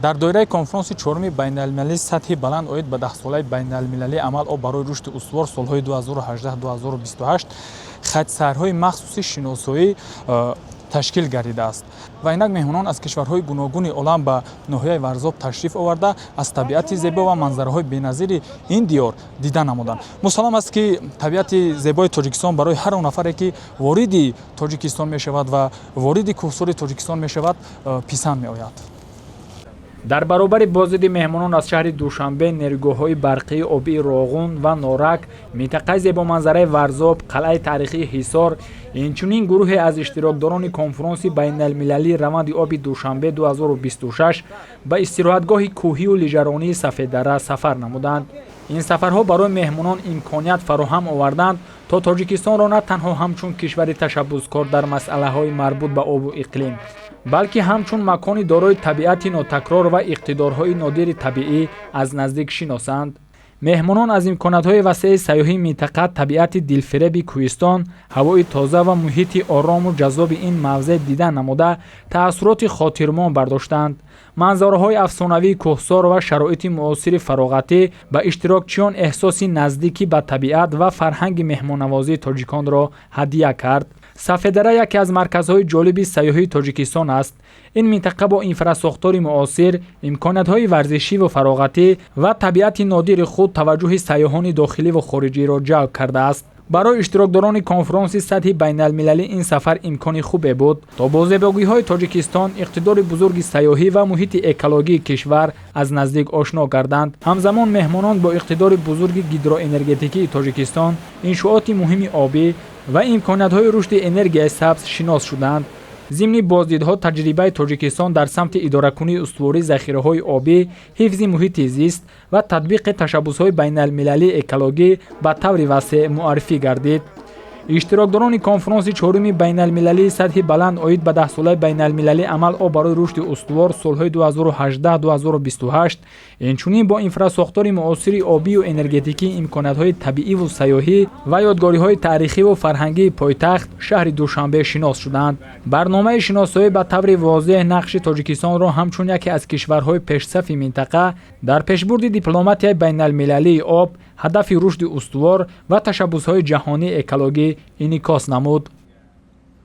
Дар доираи конфронси чоруми байналмилалии сатҳи баланд оид ба 10-солаи байналмилалии амал «Об барои рушди устувор» солҳои 2018-2028 хатсайрҳои махсуси шиносоӣ ташкил гардидааст ва инак меҳмонон аз кишварҳои гуногуни олам ба ноҳияи Варзоб ташриф оварда, аз табиати зебо ва манзараҳои беназири ин диёр дида намуданд. Мусаллам аст, ки табиати зебои Тоҷикистон барои ҳар он нафаре, ки вориди Тоҷикистон мешавад ва вориди кӯҳсори Тоҷикистон мешавад, писанд меояд. Дар баробари боздиди меҳмонон аз шаҳри Душанбе, нерӯгоҳҳои барқии обии Роғун ва Норак, минтақаи зебоманзараи Варзоб, қалъаи таърихии Ҳисор, инчунин гурӯҳе аз иштирокдорони конфронси байналмилалии раванди оби Душанбе 2026 ба истироҳатгоҳи кӯҳию лижаронии Сафеддара сафар намуданд. Ин сафарҳо барои меҳмонон имконият фароҳам оварданд, то Тоҷикистонро на танҳо ҳамчун кишвари ташаббускор дар масъалаҳои марбут ба обу иқлим, балки ҳамчун макони дорои табиати нотакрор ва иқтидорҳои нодири табиӣ аз наздик шиносанд. Меҳмонон аз имкониятҳои васеи сайёҳии минтақа, табиати дилфиреби кӯҳистон, ҳавои тоза ва муҳити орому ҷаззоби ин мавзеъ дида намуда, таассуроти хотирмон бардоштанд. Манзараҳои афсонавии кӯҳсор ва шароити муосири фароғатӣ ба иштирокчиён эҳсоси наздикӣ ба табиат ва фарҳанги меҳмоннавозии тоҷиконро ҳадия кард. Сафеддара яке аз марказҳои ҷолиби сайёҳии Тоҷикистон аст. Ин минтақа бо инфрасохтори муосир, имкониятҳои варзишиву фароғатӣ ва табиати нодири худ таваҷҷӯҳи сайёҳони дохиливу хориҷиро ҷалб кардааст. Барои иштирокдорони конфронси сатҳи байналмилалӣ ин сафар имкони хубе буд, то бо зебогиҳои Тоҷикистон, иқтидори бузурги сайёҳӣ ва муҳити экологии кишвар аз наздик ошно гарданд. Ҳамзамон меҳмонон бо иқтидори бузурги гидроэнергетикии Тоҷикистон, иншооти муҳими обӣ ва имкониятҳои рушди энергияи сабз шинос шуданд. Зимни боздидҳо таҷрибаи Тоҷикистон дар самти идоракунии устувории захираҳои обӣ, ҳифзи муҳити зист ва татбиқи ташаббусҳои байналмилалии экологӣ ба таври васеъ муаррифӣ гардид. Иштирокдорони конфронси чоруми байналмилалии сатҳи баланд оид ба 10-солаи байналмилалии амал «Об барои рушди устувор» солҳои 2018-2028 инчунин бо инфрасохтори муосири обию энергетикӣ, имкониятҳои табииву сайёҳӣ ва ёдгориҳои таърихиву фарҳангии пойтахт, шаҳри Душанбе, шинос шуданд. Барномаи шиносоӣ ба таври возеҳ нақши Тоҷикистонро ҳамчун яке аз кишварҳои пешсафи минтақа дар пешбурди дипломатияи байналмилалии об, ҳадафи рушди устувор ва ташаббусҳои ҷаҳонии экологӣ инъикос намуд.